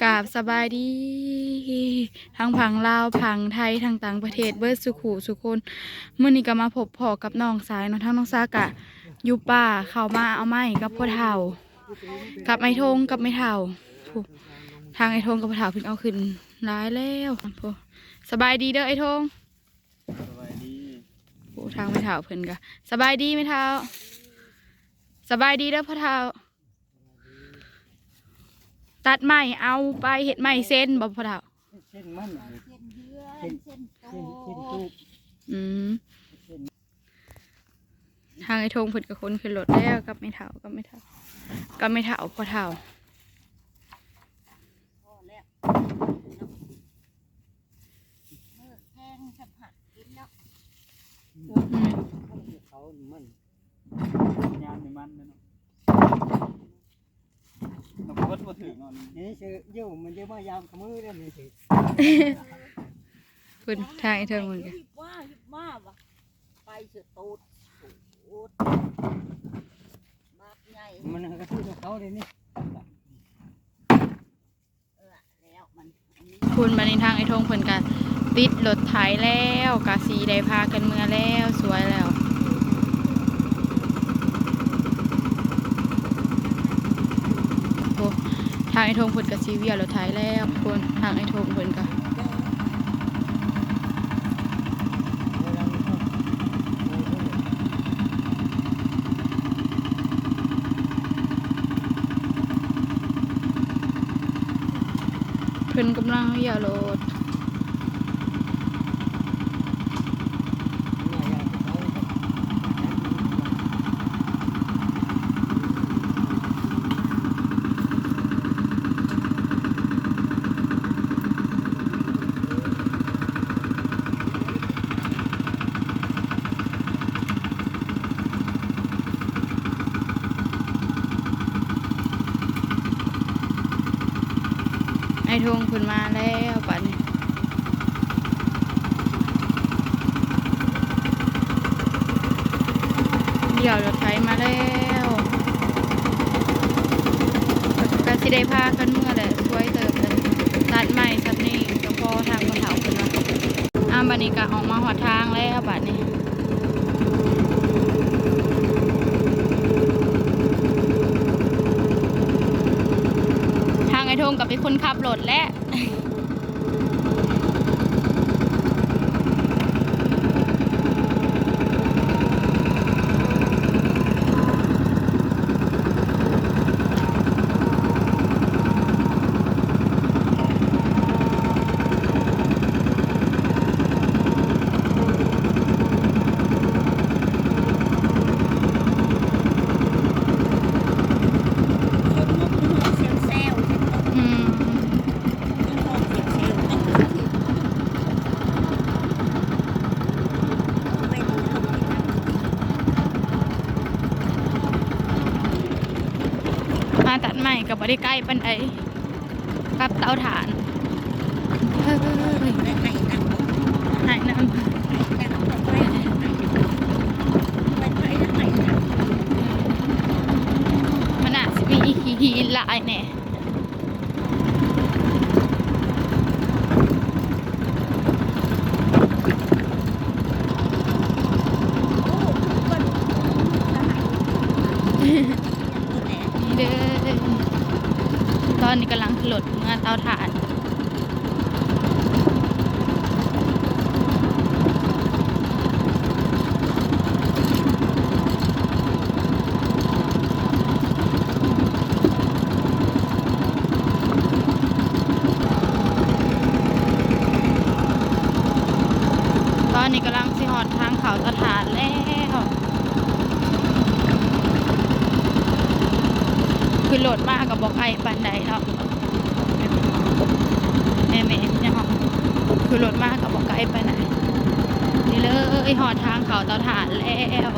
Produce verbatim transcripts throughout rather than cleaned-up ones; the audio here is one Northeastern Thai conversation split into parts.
กราบสบายดี ทั้งฝั่งลาว ฝั่งไทย ทั้งต่างประเทศ เบิดสุขุสุคน มื้อนี้ก็มาพบพ้อกับน้องสายเนาะ ทั้งน้องสายกะอยู่ป่า เข้ามาเอาไม้กับพ่อเฒ่า กับไอ้ทงกับแม่เฒ่า โอ้ ทางไอ้ทงกับพ่อเฒ่าเพิ่นเอาขึ้นหลายแล้ว โอ้ สบายดีเด้อไอ้ทง สบายดี โอ้ ทางแม่เฒ่าเพิ่นก็ สบายดีแม่เฒ่า สบายดีเด้อพ่อเฒ่า ตัดไม้เอาไปเฮ็ดไม้เส้นบ่พ่อเฒ่า เส้นมัน เส้นเดือน เส้น เส้นโต เส้น เส้นตูบ อืม เส้น ทางไอ้ทงเพิ่นก็ขนขึ้นรถแล้วกับแม่เฒ่า กับแม่เฒ่า กับแม่เฒ่าพ่อเฒ่า พอแล้ว เลิกแพงสัมผัสกินเนาะ อืม เขามัน ยามในมันเนาะ เราก็บ่ถือเนาะ นี่เชื่อเยี่ยวมันจะมายามขมือได้นี่สิ เพิ่นทางไอ้เทิงเพิ่นก็ ว่าว่าว่าไปเสือโตดโตดบาปใหญ่ มันก็คือเขาเลยนี่ เออ แล้วมัน คุณมาในทางไอ้ทงเพิ่นก็ติดรถไถแล้ว ก็สิได้พากันเมือแล้ว สวยแล้ว โอ้ ทางไอ้ทงเพิ่นก็สิเวียรถไถแล้ว คุณ ทางไอ้ทงเพิ่นก็ เพิ่นกำลังเลี้ยวรถ ไอ้ทงเพิ่นมาแล้วบัดนี้ เดี๋ยวรถไถมาแล้ว ก็สิได้พากันเมือแหละ ช่วยเติมเลย ตัดไม้ส่ำนี้ก็พอ ทางพ่อเฒ่าเพิ่นว่า อ่า บัดนี้ก็ออกมาฮอดทางแล้วบัดนี้ ทางไอ้ทงก็เป็นคนขับรถแหละ อืม มาตัดไม้ก็บ่ได้ไกลปานใด กับเตาถ่าน เออ ให้นำ มันอาจสิมีขี้หินหลายแหน่ นี่เด้อ ตอนนี้กำลังขึ้นรถเมือเตาถ่าน ตอนนี้กำลังสิฮอดทางเข้าเตาถ่านแล้ว ขึ้นรถมาก็บ่ไกลปานใดเนาะ แม่ๆ พี่น้อง ขึ้นรถมาก็บ่ไกลปานใด นี่เลย ฮอดทางเข้าเตาถ่านแล้ว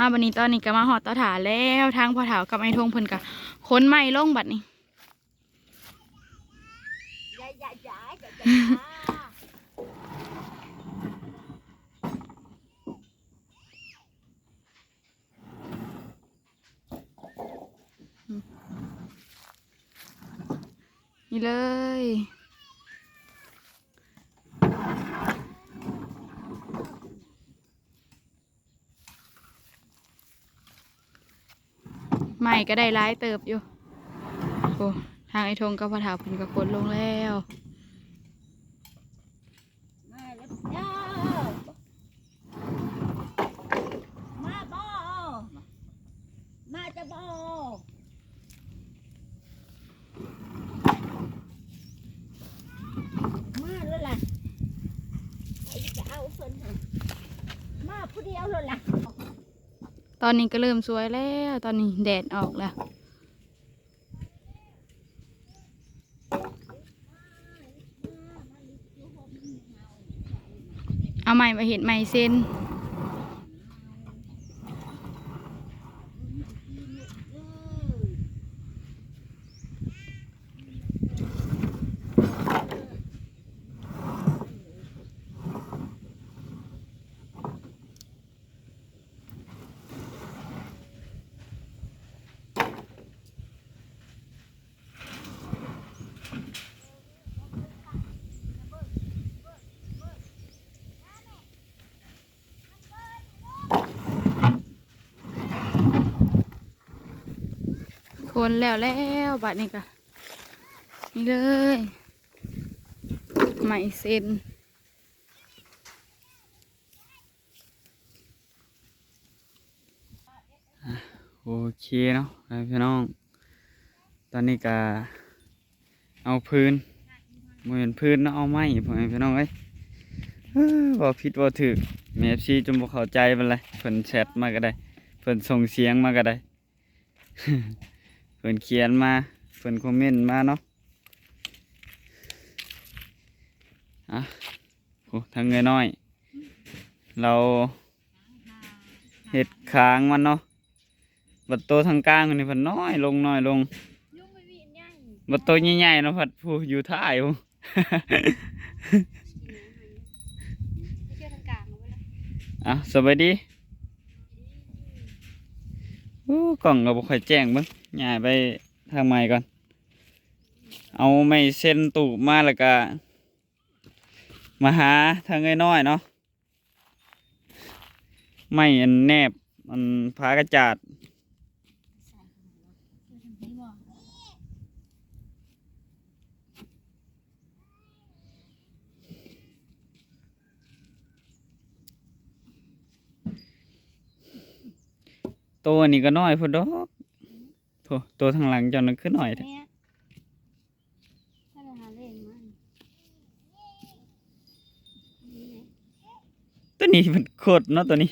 อ่ะ บัดนี้ตอนนี้ก็มาฮอดเตาถ่านแล้ว ทางพ่อเฒ่ากับไอ้ทงเพิ่นก็ขนไม้ลงบัดนี้ นี่เลย ไม้ก็ได้หลายเติบอยู่ โอ้ ทางไอ้ทงกับพ่อเฒ่าเพิ่นก็ขนลงแล้ว มาแล้วเด้อ มาบ่ มาจะบ่ มาแล้วล่ะ ไอ้จะเอาเพิ่นหั่น มาผู้เดียวแล้วล่ะ ตอนนี้ก็เริ่มสวยแล้ว ตอนนี้แดดออกแล้ว เอาไม้มาเฮ็ดไม้เส้น คนแล้วแล้ว บัดนี้ก็ นี่เลย ไม้เส้น อ่ะ โอเคเนาะ พี่น้อง ตอนนี้ก็เอาพื้น บ่แม่นพื้นเนาะ เอาไม้ พ่อแม่พี่น้องเอ้ย เอ้อ เว้าผิดเว้าถูก แม่ เอฟซี จนบ่เข้าใจปานใด เพิ่นแชตมาก็ได้ เพิ่นส่งเสียงมาก็ได้ เพิ่นเขียนมา เพิ่นคอมเมนต์มาเนาะ อ่ะ โอ้ ทางเอื้อยน้อย ลาวเฮ็ดคางมันเนาะ บัดโตทางกลางนี่เพิ่นน้อยลง น้อยลง บัดโตใหญ่ๆเนาะ พัดผู้อยู่ท้ายผู้ ไปเที่ยวทางกลางเอาไว้ละ อ่ะ สบายดี อู้ กล้องก็บ่ค่อยแจ้ง เบิ่ง ย้ายไปทางใหม่ก่อน เอาไม้เส้นตูบมาแล้วก็ มาหาทางเอื้อยน้อยเนาะ ไม้อันแนบ อันฝากระจาด โตอันนี้ก็น้อยพุ้นดอก โธ่ โตทางหลังเจ้านั้นคือน้อยแท้ เนี่ย ถ้าเราหาเล่นมัน นี่ไง ตัวนี้มันโคตรเนาะตัวนี้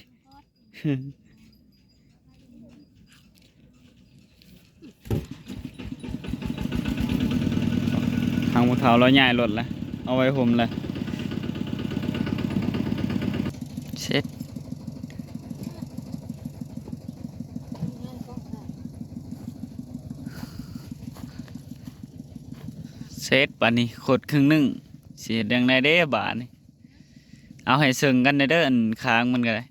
ทางผู้เฒ่าเราย้ายรถแล้ว เอาไว้ห่มเลย เสร็จ เสร็จ บาดนี้ ขดครึ่งหนึ่ง สิเฮ็ดจั่งใดเด้บาดนี้ เอาให้เซิงกันเด้อ อันคางมันก็ได้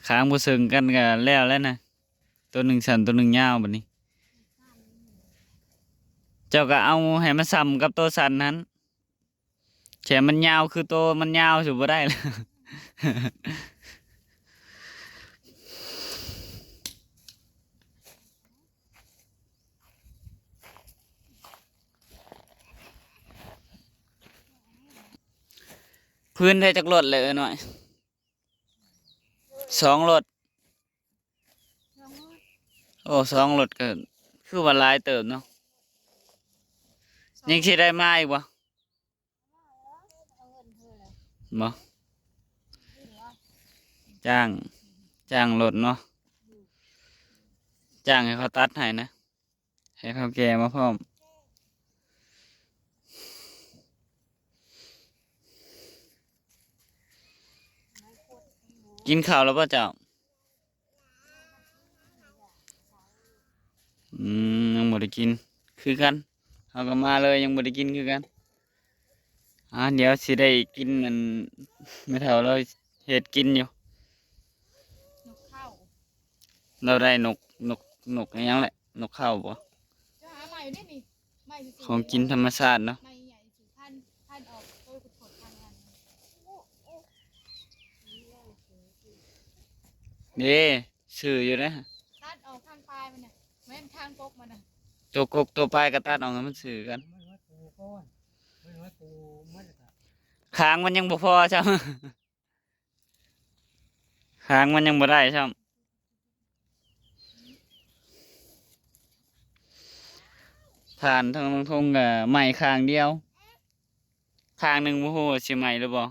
คางบ่เซิงกันก็แล้วแล้วนะ ตัวหนึ่งสั้นตัวหนึ่งยาวบาดนี้ เจ้าก็เอาให้มันส่ำกับตัวสั้นนั้น แขนมันยาวคือตัวมันยาวสิบ่ได้ล่ะ พื้นได้จักรถเลยเอ้ยน้อย สองรถ โอ้ สองรถก็คือว่าหลายเติบเนาะ ยังสิได้มาอีกบ่ บ่ จ้าง จ้างรถเนาะ จ้างให้เขาตัดให้นะ ให้เขาแก่มาพร้อม กินข้าวแล้วบ่เจ้า กินคือกัน เฮาก็มาเลยยังบ่ได้กินคือกัน อ่า เดี๋ยวสิได้กินอันแม่เฒ่าเราเฮ็ดกินอยู่ นกเข้า เราได้นก นก นกอิหยังแหละ นกเข้าบ่ จะหาใหม่ได้นี่ ใหม่สิ ของกินธรรมชาติเนาะ ใหม่ใหญ่สิพัน พันออก โอ้ย ขดทางอัน เด้ ซื้ออยู่นะ ตัดออกทางปลายมันน่ะ แม่นทางปกมันน่ะ ตัวกกตัวปลายก็ตัดออกให้มันซื้อกัน มันว่าปูก้อน มันว่าปูมันก็ ค้างมันยังบ่พอจ้ะ ค้างมันยังบ่ได้จ้ะ ถ่านทางลงทงก็ไหม้ข้างเดียว ข้างหนึ่งบ่ฮู้ว่าสิไหม้หรือบ่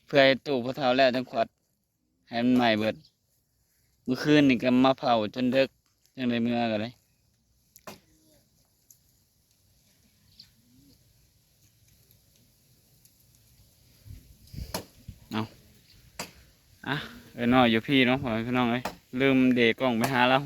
เพื่อให้ตู้พ่อเฒ่าแล้วจังขวัด ให้มันไหม้เบิด มื้อคืนนี่ก็มาเผาจนดึก จังได้เมือกันเลย เอา อ่ะ เอ้ยน้อยอยู่พี่เนาะ พ่อแม่พี่น้องเอ้ย ลืมเดกล้องไปหาเรา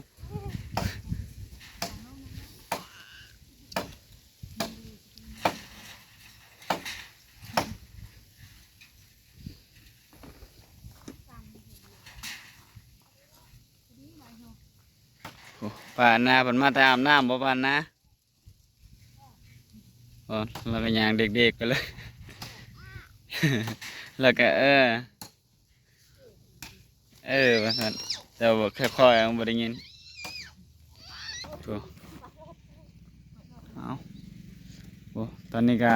โอ้ ป้านาเพิ่นมาแต่อาบน้ำบ่ ป้านา อ๋อ แล้วก็ย่างเด็กๆไปเลย แล้วก็ เออ เออ ว่าซั่น แต่ว่าค่อยๆ มันบ่ได้ยิน โอ้ เอา โอ้ ตอนนี้ก็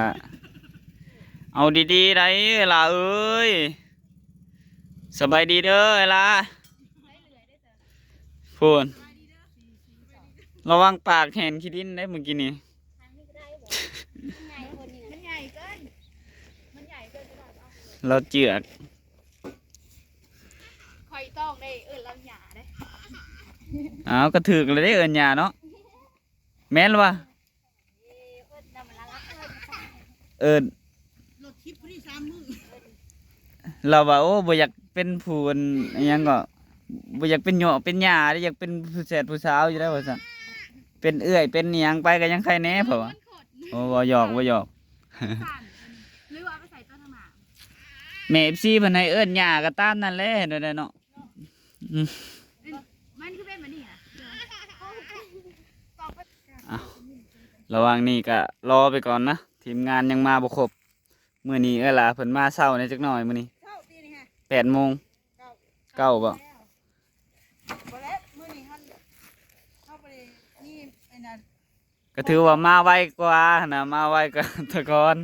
เอาดีๆ ได้ล่ะเอ้ย สบายดีเด้อล่ะ พูน ระวังปากแหนขี้ดินได้เมื่อกี้นี้ มันใหญ่เกิน มันใหญ่เกิน เราเจือก คอยต้องได้เอิ้นเราหย่าได้ อ้าว ก็ถืกเลยได้เอิ้นหย่าเนาะ แม่นวะ เอิ้น ลดคลิปพอดีสามมื้อ เราว่า โอ้ บ่อยากเป็นผู้อันอิหยังก็ บ่อยากเป็นเหยาะเป็นหญ้าเด้ อยากเป็นผู้แสดผู้สาวอยู่แล้วว่าซั่น เป็นเอื้อยเป็นอิหยังไปก็ยังใครแหน่ เพราะว่า โอ้ บ่หยอก บ่หยอก หรือว่าไปใส่ต้นหมาก แม่ เอฟซี เพิ่นให้เอิ้นหญ้าก็ตามนั่นแหละ เห็นได้เนาะ อืม มันคือเป็นแบบนี้นะ อ่ะ ระหว่างนี้ก็รอไปก่อนนะ ทีมงานยังมาบ่ครบ มื้อนี้เอ้ยล่ะ เพิ่นมาเช้าแหน่จักหน่อยมื้อนี้ เช้าตีนี่ฮะ แปดโมง เก้า เก้าบ่ แล้ว บ่แล้ว มื้อนี้เฮา เฮาบ่ได้มีไอ้นั่น ก็ถือว่ามาไวกว่านะ มาไวกว่าแต่ก่อน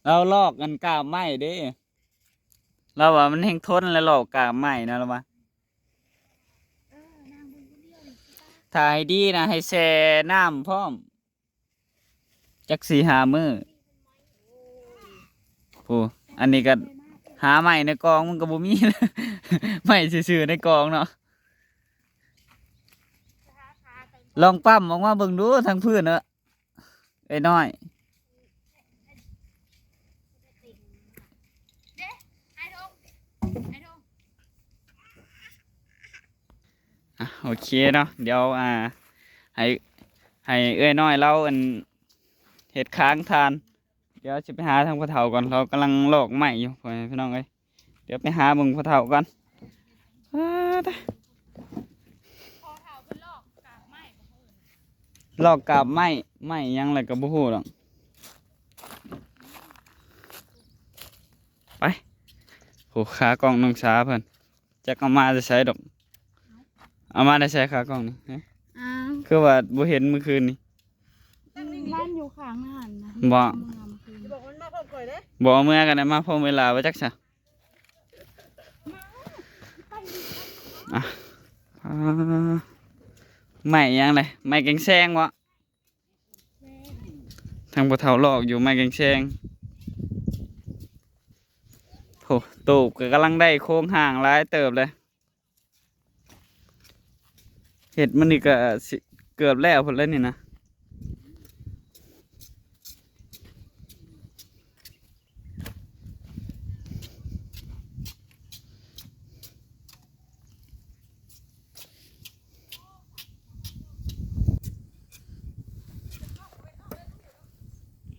เราลอกกันกาบไม้เด้ เราว่ามันแฮงทนแล้วลอกกาบไม้นะ เราว่า ถ่ายดีนะ ให้แช่น้ำพร้อม จักสี่ห้ามื้อ โอ้ อันนี้ก็หาไม้ในกองมันก็บ่มี ไม้ซื่อๆในกองเนาะ ลองปั๊มออกมาเบิ่งดูทางพื้นเนาะ เอ้ยน้อย อ่ะ โอเคเนาะ เดี๋ยว อ่า ให้ ให้เอ้ยน้อยเราอัน เฮ็ดค้างทาน เดี๋ยวสิไปหาทางพ่อเฒ่าก่อน เรากำลังลอกไม้อยู่ พ่อแม่พี่น้องเอ้ย เดี๋ยวไปหาเบิ่งพ่อเฒ่าก่อน อ้าตะ ลอกกาบไม้ ไม้หยังล่ะก็บ่ฮู้ดอก ไป โห ขากล้องน้องสาเพิ่น จักเอามาแต่ไสดอก เอามาแต่ไสขากล้องนี่ ฮะ อ้าว คือว่าบ่เห็นมื้อคืนนี่ มันอยู่ข้างหั้นนะ บ่ เมือเมื่อคืน บอกมันมาพร้อมข่อยเด้ บ่เอาเมือกันนะ มาพร้อมเวลาว่าจักซะ อ่ะ อ่า ไม้หยังเลย ไม้แกงแซงวะ ทางพ่อเฒ่าลอกอยู่ไม้แกงแซง โห ตูบก็กำลังได้โครงห้างหลายเติบเลย เฮ็ดมันนี่ก็สิเกือบแล้วพุ้นแล้วนี่นะ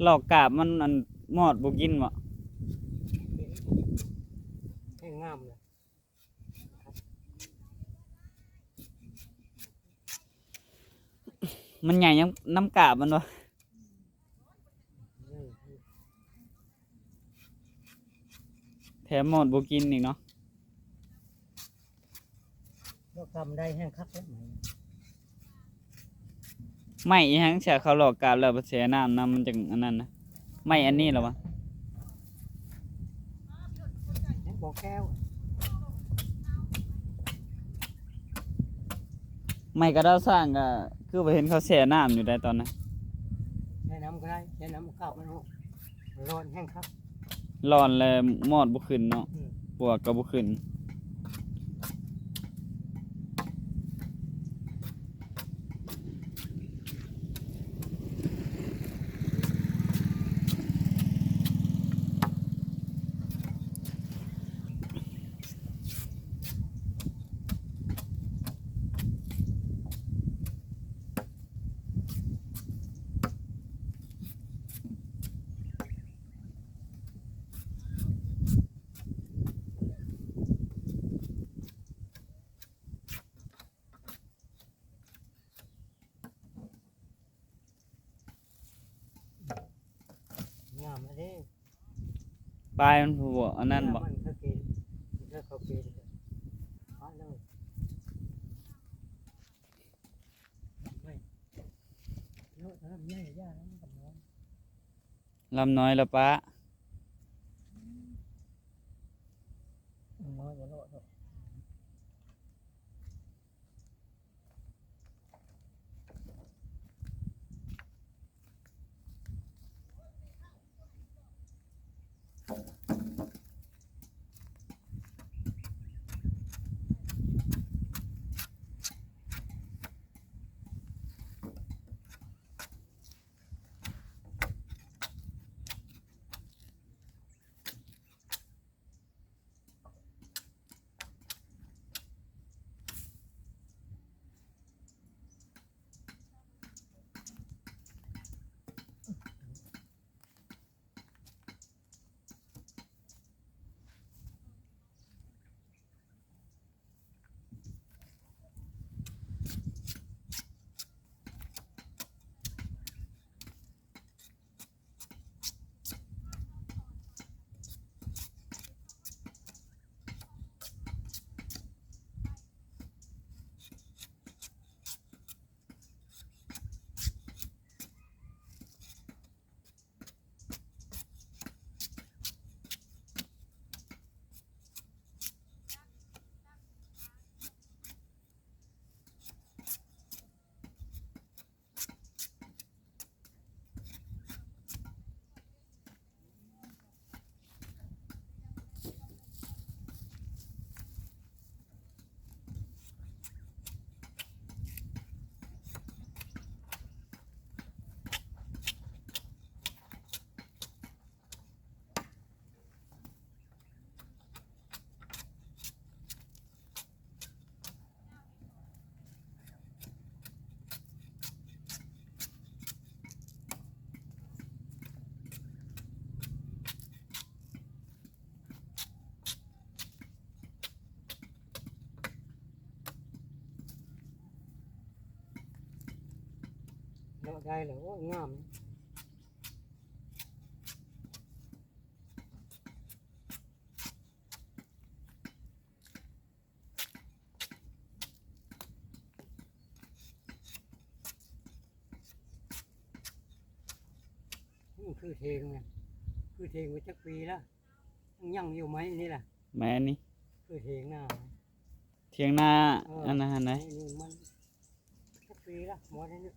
ลอกกาบมันอันมอดบ่กินบ่? แห้งงามเลย มันใหญ่ยังนำกาบมันบ่? แถมมอดบ่กินอีกเนาะ ลอกกาบได้แห้งคักแล้ว ไม้อีหยังเสียเขาลอกกาบแล้วไปแช่น้ำนำมันจังอันนั้นนะ ไม้อันนี้เหรอวะ? ยังบอกแก้ว ไม้กระดาวสร้างก็คือไปเห็นเขาแช่น้ำอยู่ได้ตอนนั้น แช่น้ำก็ได้ แช่น้ำกาบมันร้อนแห้งคัก ร้อนแล้วมอดบ่ขึ้นเนาะ อืม ปวกก็บ่ขึ้น งามเลย ปลายมันผู้บ่อันนั้นบ่ มันเคยกิน มันเคยเขากิน ปะเลย ไม่ เยอะนะ ใหญ่ยากนะ มันกับน้อง ลำน้อยละปะ น้อยกว่าโลดเนาะเลาะได้เหรอ โอ้ย งาม อืม คือเทงเนี่ย คือเทงมาจักปีแล้ว ยังอยู่ไหมนี่ล่ะ แม่นนี่ คือเทงนา เถียงนา เออ อันนั้นหั่นนะ นี่ นี่มัน จักปีละ มอดนี่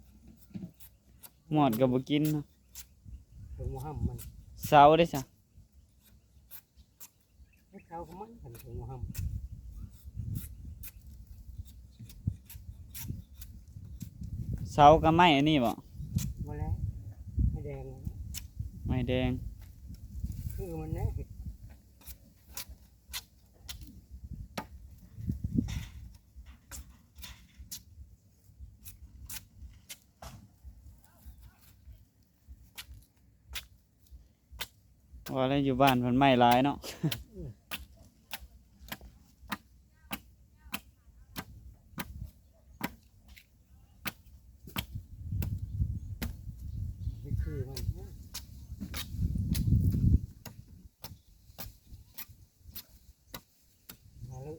มอดก็บ่กินเนาะ ถึงบ่ห้ำมัน เสาเด้ซะ เสาก็มัน ถึงบ่ห้ำ เสากับไม้อันนี้บ่ บ่แล้ว ไม้แดง ไม้แดง คือมันแน่ เ ว่าแล้วอยู่บ้านเพิ่นไม้หลายเนาะ นี่คือมัน มาแล้ว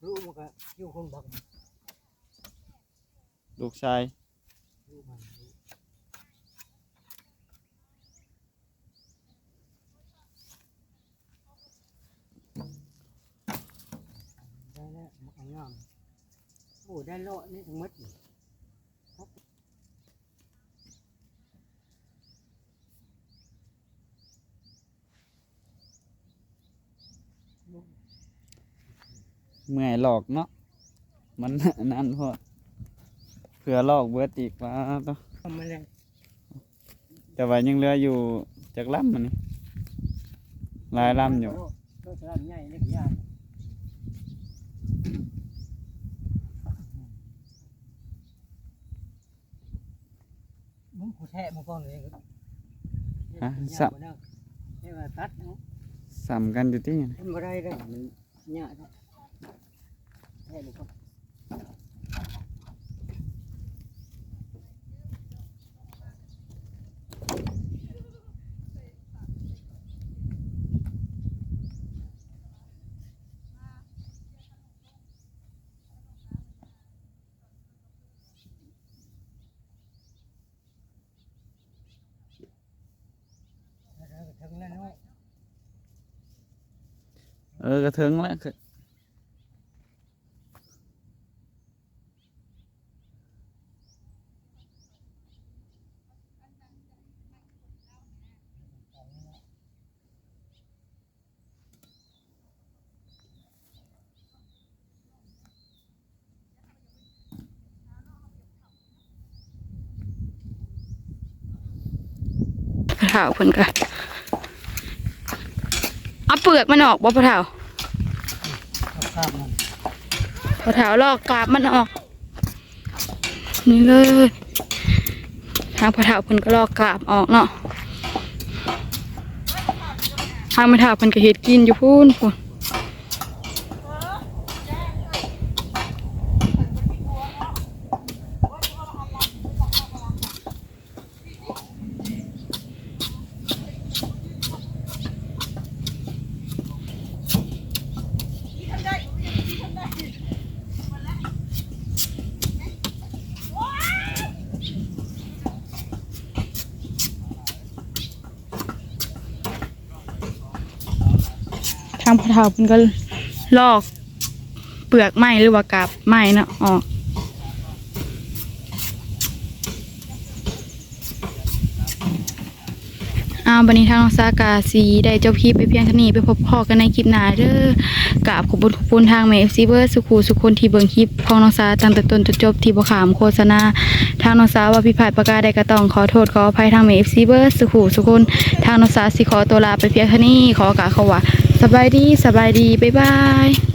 ลูกมันก็อยู่คนบัก ลูกชาย ลูกมัน ได้แล้ว เอางาม โอ้ ได้เลาะนี่ทั้งหมดนี่ เมื่อยลอกเนาะ มัน นั่นโพด เผื่อลอกเบิดอีก ว่าต่อ เอามาเลย แต่ว่ายังเหลืออยู่จักลำมันนี่ หลายลำอยู่ รถลำใหญ่เล็กยาก มึงผู้แทะมาก่อนเลย ฮะ สับ เรียกว่าตัดเนาะ สับกันอยู่ที่ มันบ่ได้เลย มันยากนะ แทะดูก่อน เออ กระเทิงแล้ว พ่อเฒ่าเพิ่นก็เอาเปลือกมันออกบ่ พ่อเฒ่า เอากาบมัน พ่อเฒ่าลอกกาบมันออก นี่เลย ทางพ่อเฒ่าเพิ่นก็ลอกกาบออกเนาะ ทางแม่เฒ่าเพิ่นก็เฮ็ดกินอยู่พู้นพู้น ทางพ่อเฒ่าเพิ่นก็ลอกเปลือกไม้หรือว่ากาบไม้เนาะออก อ้าว บัดนี้ทางน้องสากาสิได้จบคลิปไปเพียงเท่านี้ ไปพบพ้อกันในคลิปหน้าเด้อ กราบขอบคุณขอบคุณทางแม่เอฟซีเบิดสุขูสุคนที่เบิ่งคลิปของน้องสาตั้งแต่ต้นจนจบที่บ่ข้ามโฆษณา ทางน้องสาว่าผิดพลาดประการใดก็ต้องขอโทษขออภัยทางแม่เอฟซีเบิดสุขูสุคน ทางน้องสาสิขอตัวลาไปเพียงเท่านี้ ขอกล่าวคำว่าสบายดี สบายดี บ๊ายบาย